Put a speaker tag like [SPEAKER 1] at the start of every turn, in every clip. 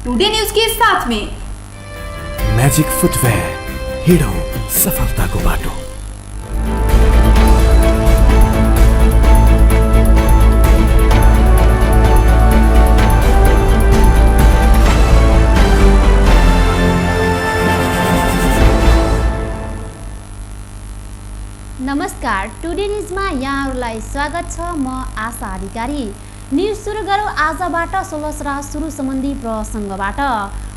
[SPEAKER 1] Today news के साथ में
[SPEAKER 2] मैजिक फुटवेयर, हिडो सफलताको बाटो।
[SPEAKER 3] नमस्कार, टुडे न्यूजमा यहाँहरूलाई स्वागत छ। म आशा अधिकारी। न्यूज सुरु गरौँ आजबाट 16 श्राद्ध सुरु सम्बन्धी प्रसङ्गबाट।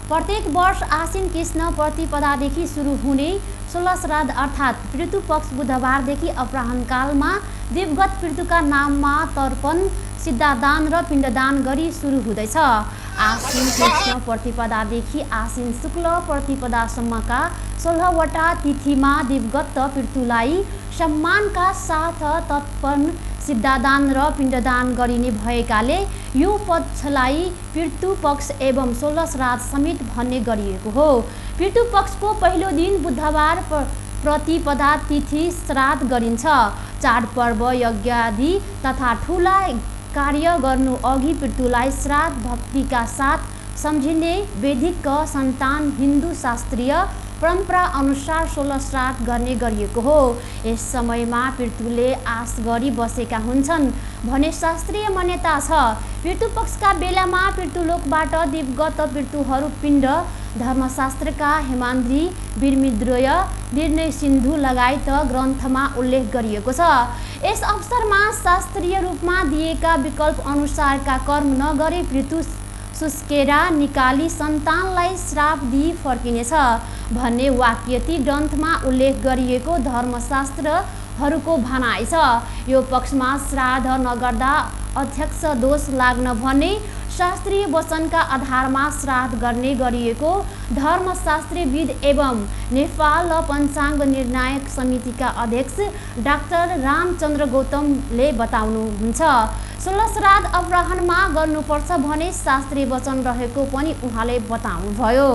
[SPEAKER 3] प्रत्येक वर्ष आश्विन कृष्ण प्रतिपदादेखि सुरु हुने 16 श्राद्ध अर्थात् पितृ पक्ष बुधबारदेखि अपराह्नकालमा दिवगत पितृका नाममा तर्पण, सिद्धादान र पिण्डदान गरी सुरु हुँदैछ। आश्विन कृष्ण प्रतिपदादेखि आश्विन शुक्ल प्रतिपदासम्मका 16 वटा तिथिमा दिवगत पितृलाई सम्मानका साथ तर्पण, सिद्धादान र पिण्डदान गरिने भएकाले यो पक्षलाई पितृ पक्ष एवं 16 श्राद्ध समेत भन्ने गरिएको हो। पितृ पक्षको पहिलो दिन बुधबार प्रतिपदा तिथि श्राद्ध गरिन्छ। चाडपर्व, यज्ञादि तथा ठुला कार्य गर्नु अघि पितृलाई श्राद्ध भक्तिका साथ सम्झिने वैदिक सन्तान हिन्दू शास्त्रीय परम्परा अनुसार 16 श्राद्ध गर्ने गरिएको हो। यस समयमा पितृले आश गरी बसेका हुन्छन् भन्ने शास्त्रीय मान्यता छ। पितृ पक्षका बेलामा पितृलोकबाट दिवगत पितृहरू पिण्ड धर्मशास्त्रका हेमाद्रि, वीरमिद्रय, निर्णय सिन्धु लगायत ग्रन्थमा उल्लेख गरिएको छ। यस अवसरमा शास्त्रीय रूपमा दिएका विकल्प अनुसारका कर्म नगरे पितृ सुस्केरा निकाली सन्तानलाई श्राप दिई फर्किनेछ भन्ने वाक्यति ग्रन्थमा उल्लेख गरिएको धर्मशास्त्रहरूको भनाइ छ। यो पक्षमा श्राद्ध नगर्दा अध्यक्ष दोष लाग्न भन्ने शास्त्रीय वचनका आधारमा श्राद्ध गर्ने गरिएको धर्मशास्त्रीविद एवं नेपाल पञ्चाङ्ग निर्णायक समितिका अध्यक्ष डाक्टर रामचन्द्र गौतमले बताउनुहुन्छ। 16 श्राद्ध अपराह्नमा गर्नुपर्छ भने शास्त्रीय वचन रहेको पनि उहाँले बताउनुभयो।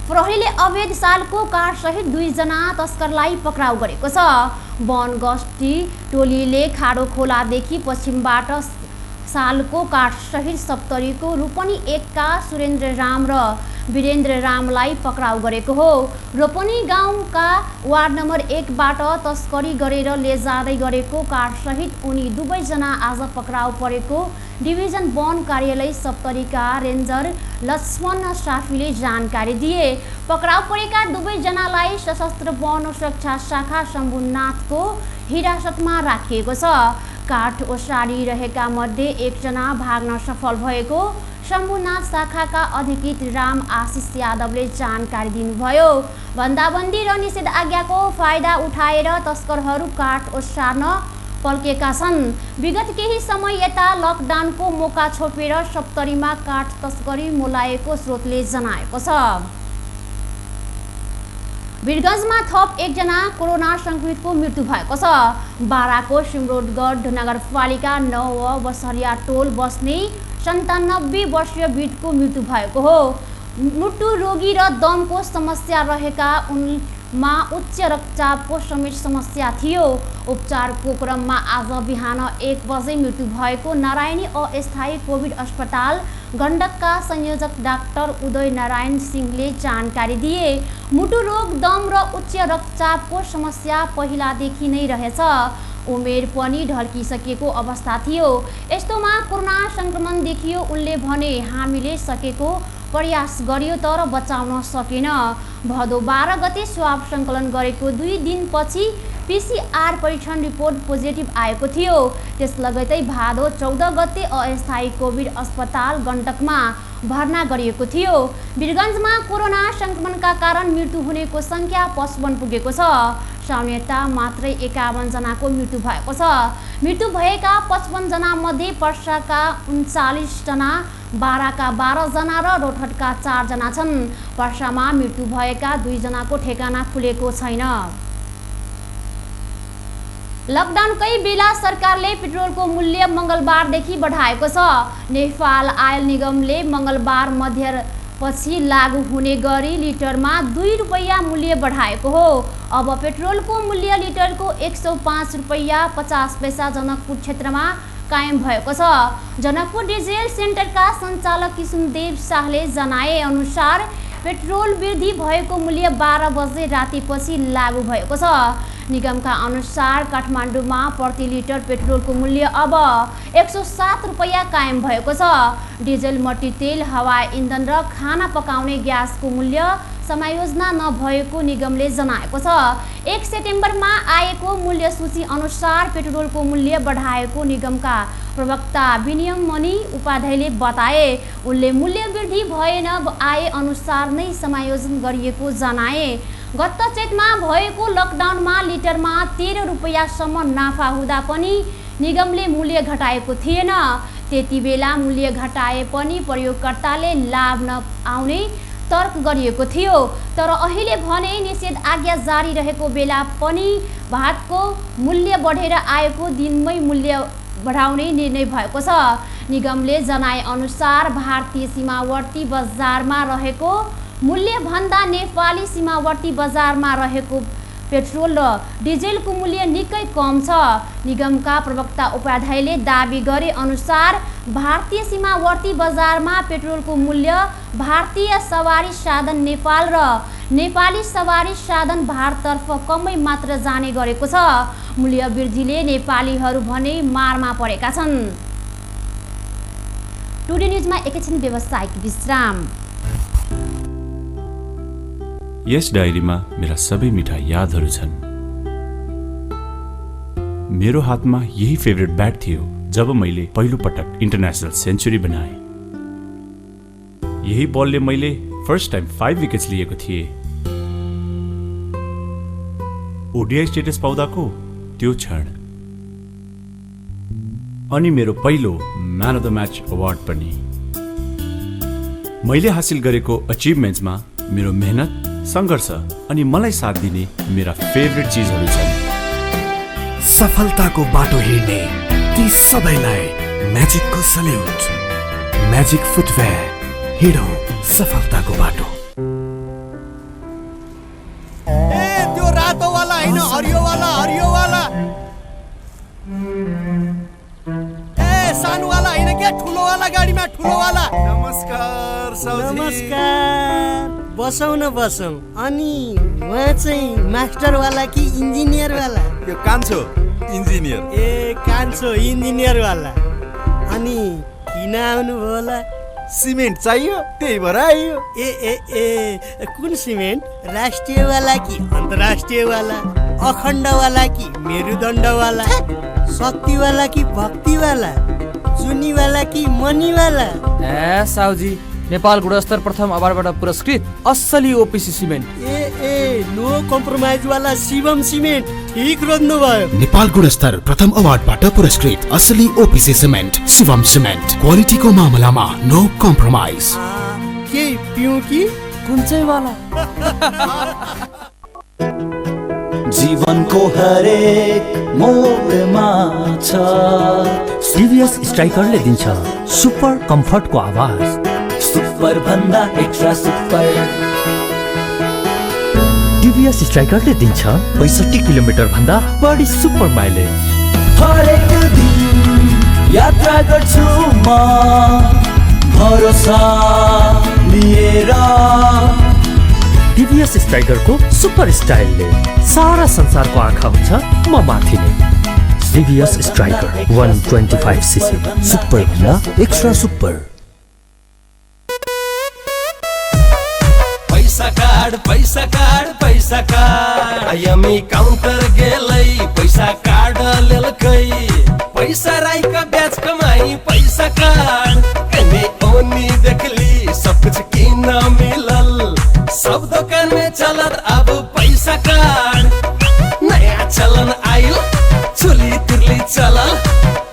[SPEAKER 3] प्रहरीले अवैध सालको काठसहित 2 जना तस्करलाई पक्राउ गरेको छ। वन गस्ती टोलीले खाडो खोलादेखि पश्चिमबाट सालको काठसहित सप्तरीको रोपनी 1 का सुरेन्द्र राम र वीरेन्द्र रामलाई पक्राउ गरेको हो। रोपनी गाउँका वार्ड नम्बर 1 बाट तस्करी गरेर लैजाँदै गरेको काठसहित उनी 2 जना आज पक्राउ परेको डिभिजन वन कार्यालय सप्तरीका रेन्जर लक्ष्मण साफीले जानकारी दिए। पक्राउ परेका 2 जनालाई सशस्त्र वन सुरक्षा शाखा शम्भुनाथको हिरासतमा राखिएको छ। काठ ओसारी रहेका मध्ये 1 जना भाग्न सफल भएको शम्भुनाथ शाखाका अधिकृत राम आशिष यादवले जानकारी दिनुभयो। बन्दाबन्दी र निषेधाज्ञाको फाइदा उठाएर तस्करहरू काठ ओसार्न पल्केका छन्। विगत केही समय यता लकडाउनको मौका छोपेर सप्तरीमा काठ तस्करी मोलाएको स्रोतले जनाएको छ। वीरगञ्जमा थप 1 जना कोरोना संक्रमितको मृत्यु भएको छ। बाराको सिमरोडगढ नगरपालिका 9 बसरिया टोल बस्ने 97 वर्षीय वृद्धको मृत्यु भएको हो। मुटु रोगी र दमको समस्या रहेका उनमा उच्च रक्तचापको समेत समस्या थियो। उपचारको क्रममा आज बिहान 1 बजे मृत्यु भएको नारायणी अस्थायी कोभिड अस्पताल गण्डकका संयोजक डाक्टर उदय नारायण सिंहले जानकारी दिए। मुटु रोग, दम र उच्च रक्तचापको समस्या पहिलादेखि नै रहेछ। उमेर पनि ढल्किसकेको अवस्था थियो। यस्तोमा कोरोना संक्रमण देखियो। उनले भने, हामीले सकेको प्रयास गरियो तर बचाउन सकेन। भदौ 12 गते स्वाब सङ्कलन गरेको 2 दिनपछि PCR परीक्षण रिपोर्ट पोजिटिभ आएको थियो। त्यस लगतै भादौ 14 गते अस्थायी कोभिड अस्पताल गण्डकमा भर्ना गरिएको थियो। वीरगञ्जमा कोरोना संक्रमणका कारण मृत्यु हुनेको सङ्ख्या 55 पुगेको छ। सामान्यतः मात्रै 51 जनाको मृत्यु भएको छ। मृत्यु भएका 55 जना मध्ये पर्साका 39 जना, बाराका 12 जना र रोटहटका 4 जना छन्। पर्सामा मृत्यु भएका 2 जनाको ठेगाना खुलेको छैन। लकडाउनकै बेला सरकारले पेट्रोलको मूल्य मङ्गलबारदेखि बढाएको छ। नेपाल आयल निगमले मङ्गलबार मध्यपछि लागू हुने गरी लिटरमा 2 रुपैयाँ मूल्य बढाएको हो। अब पेट्रोलको मूल्य लिटरको 105 रुपैयाँ 50 पैसा जनकपुर क्षेत्रमा कायम भएको छ। जनकपुर डिजेल सेन्टरका सञ्चालक किशुनदेव शाहले जनाए अनुसार पेट्रोल वृद्धि भएको मूल्य 12 बजे रातिपछि लागू भएको छ। निगमका अनुसार काठमाडौँमा प्रति लिटर पेट्रोलको मूल्य अब 107 रुपैयाँ कायम भएको छ। डिजेल, मट्टीतेल, हवाई इन्धन र खाना पकाउने ग्यासको मूल्य समायोजना नभएको निगमले जनाएको छ। 1 सेप्टेम्बरमा आएको मूल्य सूची अनुसार पेट्रोलको मूल्य बढाएको निगमका प्रवक्ता विनियममणि उपाध्यायले बताए। उनले मूल्य वृद्धि भएन, आए अनुसार नै समायोजन गरिएको जनाए। गत चैतमा भएको लकडाउनमा लिटरमा 13 रुपैयाँसम्म नाफा हुँदा पनि निगमले मूल्य घटाएको थिएन। त्यति बेला मूल्य घटाए पनि प्रयोगकर्ताले लाभ नआउने तर्क गरिएको थियो। तर अहिले भने निषेध आज्ञा जारी रहेको बेला पनि भातको मूल्य बढेर आएको दिनमै मूल्य बढाउने निर्णय भएको छ। निगमले जनाए अनुसार भारतीय सीमावर्ती बजारमा रहेको मूल्यभन्दा नेपाली सीमावर्ती बजारमा रहेको पेट्रोल र डिजेलको मूल्य निकै कम छ। निगमका प्रवक्ता उपाध्यायले दाबी गरे अनुसार भारतीय सीमावर्ती बजारमा पेट्रोलको मूल्य भारतीय सवारी साधन नेपाल र नेपाली सवारी साधन भारततर्फ कमै मात्र जाने गरेको छ। मूल्य वृद्धिले नेपालीहरू भने मारमा परेका छन्। टुडे न्युजमा एकैछिन व्यावसायिक विश्राम।
[SPEAKER 2] यस डायरीमा मेरा सबै मिठा यादहरू छन्। मेरो हातमा यही फेभरेट ब्याट थियो जब मैले पहिलो पटक इन्टरनेसनल सेन्चुरी बनाए। यही बलले मैले फर्स्ट टाइम 5 विकेट्स लिएको थिएँ। ओडिआई स्टेटस पाउँदाको त्यो क्षण, अनि मेरो पहिलो man of the match award पनि। मैले हासिल गरेको अचिभमेन्ट्समा मेरो मेहनत, सङ्घर्ष अनि मलाई साथ दिने मेरा फेभरेट चिजहरू छन्।
[SPEAKER 1] सफलताको बाटो हिँड्ने ती सबैलाई म्याजिकको सल्युट। म्याजिक फुटवेयर, हिँडौँ सफलताको बाटो।
[SPEAKER 4] त्यो रातोवाला होइन, हरियोवाला हरियोवाला। सानोवाला होइन क्या, ठुलोवाला गाडीमा ठुलोवाला।
[SPEAKER 5] नमस्कार साउजी।
[SPEAKER 4] नमस्कार, बसौँ न बसौँ। अनि उहाँ चाहिँ मास्टरवाला कि इन्जिनियरवाला?
[SPEAKER 5] यो कान्छो इन्जिनियर।
[SPEAKER 4] ए कान्छो इन्जिनियरवाला। अनि किन आउनुभयो होला?
[SPEAKER 5] सिमेन्ट चाहियो, त्यही भएर आइयो।
[SPEAKER 4] ए ए ए कुन सिमेन्ट? राष्ट्रियवाला कि अन्तर्राष्ट्रियवाला? अखण्डवाला कि मेरुदण्डवाला? शक्तिवाला कि भक्तिवाला? जुनीवाला कि मनीवाला?
[SPEAKER 6] ए साउजी, नेपाल गुणस्तर प्रथम अवार्डबाट पुरस्कृत असली ओपिसी सिमेन्ट।
[SPEAKER 4] ए नो कम्प्रोमाइज वाला शिवम सिमेन्ट। ठीक रोज्नुभयो।
[SPEAKER 1] नेपाल गुणस्तर प्रथम अवार्डबाट पुरस्कृत असली ओपिसी सिमेन्ट शिवम सिमेन्ट। क्वालिटीको मामलामा नो कम्प्रोमाइज।
[SPEAKER 4] के पिउँ कि
[SPEAKER 6] कुन चाहिँ वाला?
[SPEAKER 7] जीवनको हरेक मोडमा छ
[SPEAKER 8] CVS स्ट्राइकरले दिन्छ सुपर कम्फर्टको आवाज।
[SPEAKER 7] सुपर भन्दा एक्स्ट्रा सुपर।
[SPEAKER 8] TVS स्ट्राइकरले दिन्छ 65 किलोमिटर भन्दा बढी सुपर माइलेज।
[SPEAKER 7] हरेक दिन यात्रा गर्छु म भरोसा लिएर।
[SPEAKER 8] TVS स्ट्राइकरको सुपर स्टाइलले सारा संसारको आँखा हुन्छ म माथि नै। CVS स्ट्राइकर 125cc सुपर भन्दा एक्स्ट्रा सुपर।
[SPEAKER 9] पैसा कार्ड पैसा कार्ड पैसा कार्ड आइएमई काउन्टर गेलै पैसा कार्ड लेलकै। पैसा राईका ब्याज कमाई पैसा कार्ड कने ओनी देखली सब कुछ किन मिलल। सब दुकान में चलत अब पैसा कार्ड। नया चलन आइल चुली तिरली चलल।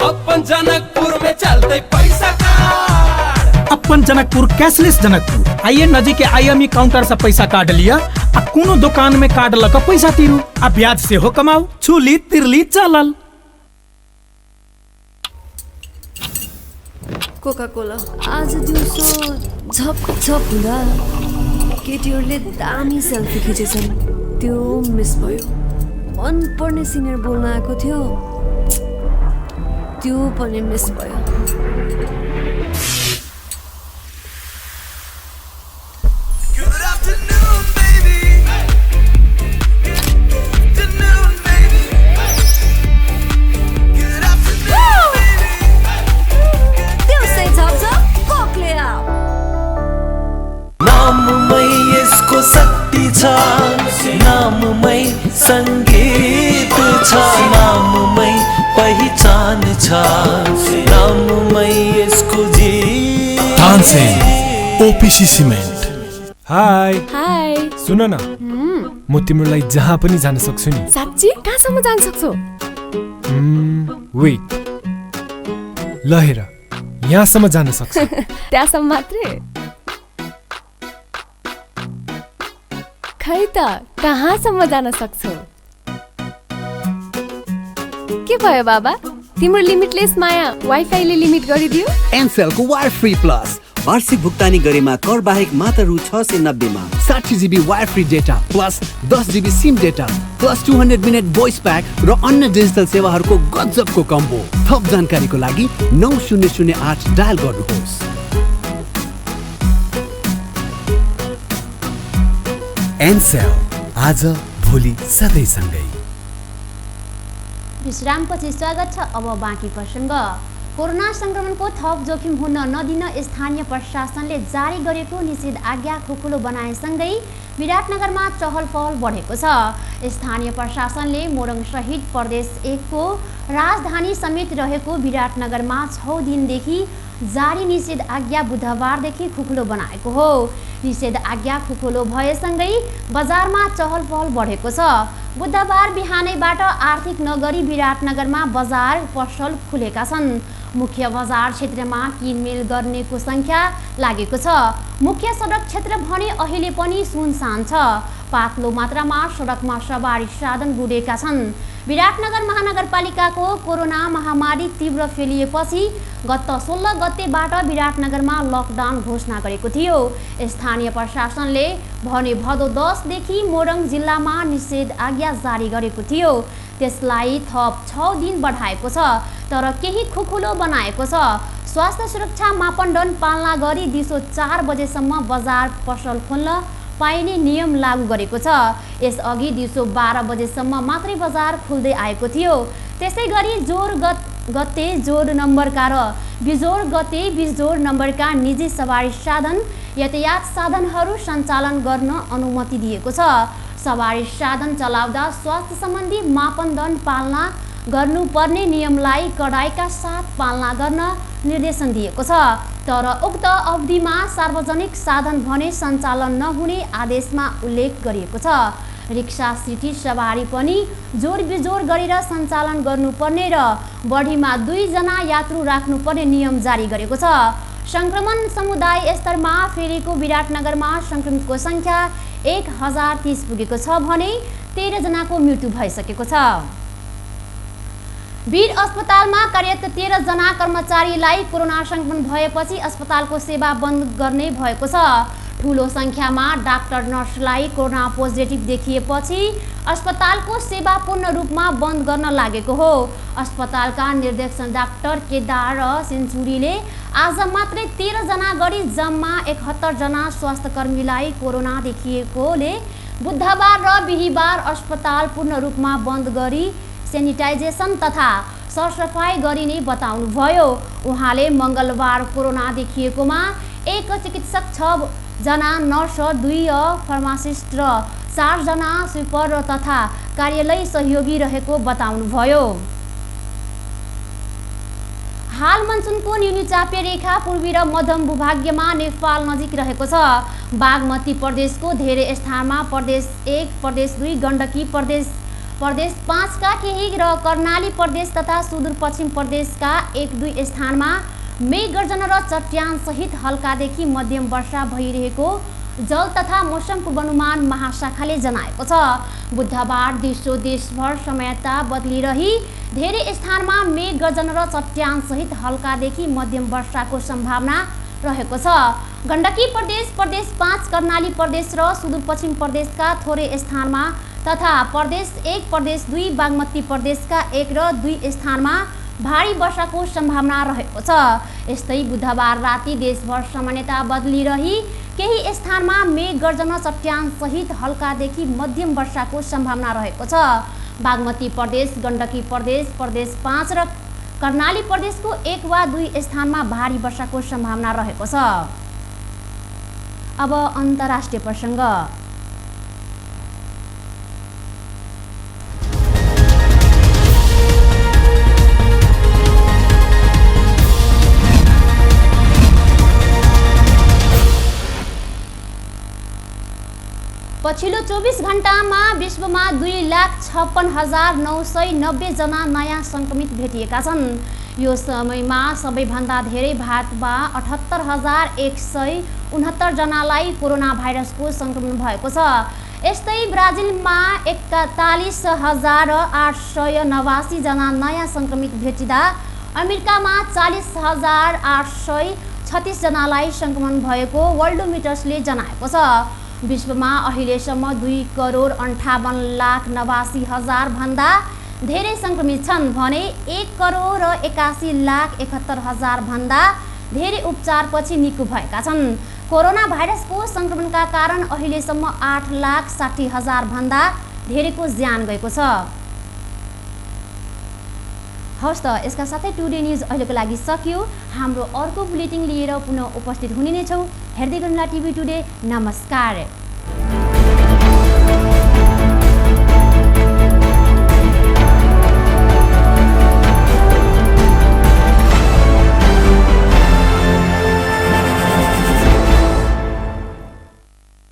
[SPEAKER 9] अपन जनकपुर में चलते पैसा कार्ड।
[SPEAKER 10] अपन जनकपुर कैशलेस जनकपुर। आइए नजीक आईएमई काउंटर से पैसा काट लिया आ कोनो दुकान में काट लक पैसा तिरू आ ब्याज से हो कमाऊ। छुली तिरली चलल।
[SPEAKER 11] कोका कोला आज दिउँसो झप झप हुँदा केटीहरूले दामी सेल्फी खिचेछन्। त्यो मिस भयो। मन पर्ने सिङ्गर बोल्न आएको थियो। त्यो पनि मिस भयो।
[SPEAKER 7] नाममै यसको शक्ति छ, नाममै सङ्गीत छ, नाममै पहिचान छ, नाममै यसको जीत।
[SPEAKER 1] Tansen OPC cement.
[SPEAKER 12] Hi
[SPEAKER 11] hi,
[SPEAKER 12] सुन न, म तिम्रो लागि जहाँ पनि जान सक्छु नि।
[SPEAKER 11] साँच्ची? कहाँसम्म जान सक्छौ?
[SPEAKER 12] वेट, ल हेर, यहाँसम्म जान सक्छु।
[SPEAKER 11] त्यहाँसम्म मात्रै? खै त कहाँसम्म जान सक्छौ? के भयो बाबा, तिम्रो लिमिटलेस माया वाइफाईले लिमिट गरिदियो?
[SPEAKER 13] एनसेलको वायर फ्री प्लस वार्षिक भुक्तानी गरेमा कर बाहेक मात्र रु 690 मा 60 GB wire free data plus 10 GB SIM data plus 200 minute voice pack र अन्य डिजिटल सेवाहरूको गजबको कम्बो। थप जानकारीको लागि 9008 डायल गर्नुहोस्।
[SPEAKER 1] एनसेल, आज भोलि सधैँ सँगै।
[SPEAKER 3] विश्रामपछि स्वागत छ। अब बाँकी प्रसङ्ग। कोरोना संक्रमणको थप जोखिम हुन नदिन स्थानीय प्रशासनले जारी गरेको निषेध आज्ञा खुकुलो बनाएसँगै विराटनगरमा चहल पहल बढेको छ। स्थानीय प्रशासनले मोरङ सहित प्रदेश 1 को राजधानी समेत रहेको विराटनगरमा 6 दिनदेखि जारी निषेध आज्ञा बुधबारदेखि खुकुलो बनाएको हो। निषेध आज्ञा खुकुलो भएसँगै बजारमा चहल पहल बढेको छ। बुधबार बिहानैबाट आर्थिक नगरी विराटनगरमा बजार पसल खुलेका छन्। मुख्य बजार क्षेत्रमा किनमेल गर्नेको सङ्ख्या लागेको छ। मुख्य सडक क्षेत्र भने अहिले पनि सुनसान छ। पातलो मात्रामा सडकमा सवारी साधन गुडेका छन्। विराटनगर महानगरपालिकाको कोरोना महामारी तीव्र फैलिएपछि गत 16 गतेबाट विराटनगरमा लकडाउन घोषणा गरेको थियो। स्थानीय प्रशासनले भने भदौ 10 देखि मोरङ जिल्लामा निषेध आज्ञा जारी गरेको थियो। त्यसलाई थप 6 दिन बढाएको छ, तर केही खुकुलो बनाएको छ। स्वास्थ्य सुरक्षा मापदण्ड पालना गरी दिउँसो 4 बजेसम्म बजार पसल खोल्न पाइने नियम लागू गरेको छ। यसअघि दिउँसो 12 बजेसम्म मात्रै बजार खुल्दै आएको थियो। त्यसै गरी जोर गते जोड नम्बरका र बिजोड गते बिजोड नम्बरका निजी सवारी साधन यातायात साधनहरू सञ्चालन गर्न अनुमति दिएको छ। सवारी साधन चलाउँदा स्वास्थ्य सम्बन्धी मापदण्ड पालना गर्नुपर्ने नियमलाई कडाइका साथ पालना गर्न निर्देशन दिएको छ। तर उक्त अवधिमा सार्वजनिक साधन भने सञ्चालन नहुने आदेशमा उल्लेख गरिएको छ। रिक्सा सिटी सवारी पनि जोड बिजोड गरेर सञ्चालन गर्नुपर्ने र बढीमा 2 जना यात्रु राख्नुपर्ने नियम जारी गरेको छ। सङ्क्रमण समुदाय स्तरमा फेरिको विराटनगरमा सङ्क्रमितको सङ्ख्या 1030 पुगेको छ भने 13 जनाको मृत्यु भइसकेको छ। वीर अस्पतालमा कार्यरत 13 जना कर्मचारीलाई कोरोना संक्रमण भएपछि अस्पतालको सेवा बन्द गर्ने भएको छ। ठूलो सङ्ख्यामा डाक्टर नर्सलाई कोरोना पोजिटिभ देखिएपछि अस्पतालको सेवा पूर्ण रूपमा बन्द गर्न लागेको हो। अस्पतालका निर्देशक डाक्टर केदार सेन्चुरीले आज मात्रै 13 जना गरी जम्मा 71 जना स्वास्थ्यकर्मीलाई कोरोना देखिएकोले बुधबार र बिहिबार अस्पताल पूर्ण रूपमा बन्द गरी सेनिटाइजेसन तथा सरसफाई गरिने बताउनुभयो। उहाँले मङ्गलबार कोरोना देखिएकोमा 1 चिकित्सक 6 जना नर्स 2 फार्मासिस्ट र 4 जना स्विपर तथा कार्यालय सहयोगी रहेको बताउनुभयो। हाल मनसुनको न्यूनचापीय रेखा पूर्वी र मध्यम भूभागमा नेपाल नजिक रहेको छ। बागमती प्रदेशको धेरै स्थानमा प्रदेश 1, प्रदेश 2, गण्डकी प्रदेश 5 का केही र कर्णाली प्रदेश तथा सुदूरपश्चिम प्रदेशका 1-2 स्थानमा मेघगर्जन र चट्याङ सहित हल्कादेखि मध्यम वर्षा भइरहेको जल तथा मौसम पूर्वानुमान महाशाखाले जनाएको छ। बुधबार दिउँसो देशभर समयता बदलिरही धेरै स्थानमा मेघगर्जन र चट्याङ सहित हल्कादेखि मध्यम वर्षाको सम्भावना रहेको छ। गण्डकी प्रदेश, प्रदेश 5, कर्णाली प्रदेश र सुदूरपश्चिम प्रदेशका थोरै स्थानमा तथा प्रदेश 1, प्रदेश 2, बागमती प्रदेशका 1 र 2 स्थानमा भारी वर्षाको सम्भावना रहेको छ। यस्तै बुधबार राति देशभर सामान्यता बदली रही केही स्थानमा मेघ गर्जन चट्यान सहित हल्कादेखि मध्यम वर्षाको सम्भावना रहेको छ। बागमती प्रदेश, गण्डकी प्रदेश, प्रदेश 5 र कर्णाली प्रदेशको 1 वा 2 स्थानमा भारी वर्षाको सम्भावना रहेको छ। अब अन्तर्राष्ट्रिय प्रसङ्ग। पछिल्लो 24 घण्टामा विश्वमा 2,56,990 जना नयाँ सङ्क्रमित भेटिएका छन्। यो समयमा सबैभन्दा धेरै भारतमा 78,169 जनालाई कोरोना भाइरसको सङ्क्रमण भएको छ। यस्तै ब्राजिलमा 41,889 जना नयाँ सङ्क्रमित भेटिँदा अमेरिकामा 40,836 जनालाई सङ्क्रमण भएको वर्ल्डोमिटर्सले जनाएको छ। विश्वमा अहिलेसम्म 2,58,89,000 भन्दा धेरै सङ्क्रमित छन् भने 1,81,71,000 भन्दा धेरै उपचारपछि निको भएका छन्। कोरोना भाइरसको सङ्क्रमणका कारण अहिलेसम्म 8,60,000 भन्दा धेरैको ज्यान गएको छ। हवस् त, यसका साथै टुडे न्युज अहिलेको लागि सकियो। हाम्रो अर्को बुलेटिन लिएर पुनः उपस्थित हुने नै छौँ। हेर्दै गर्नुहोला टिभी टुडे। नमस्कार।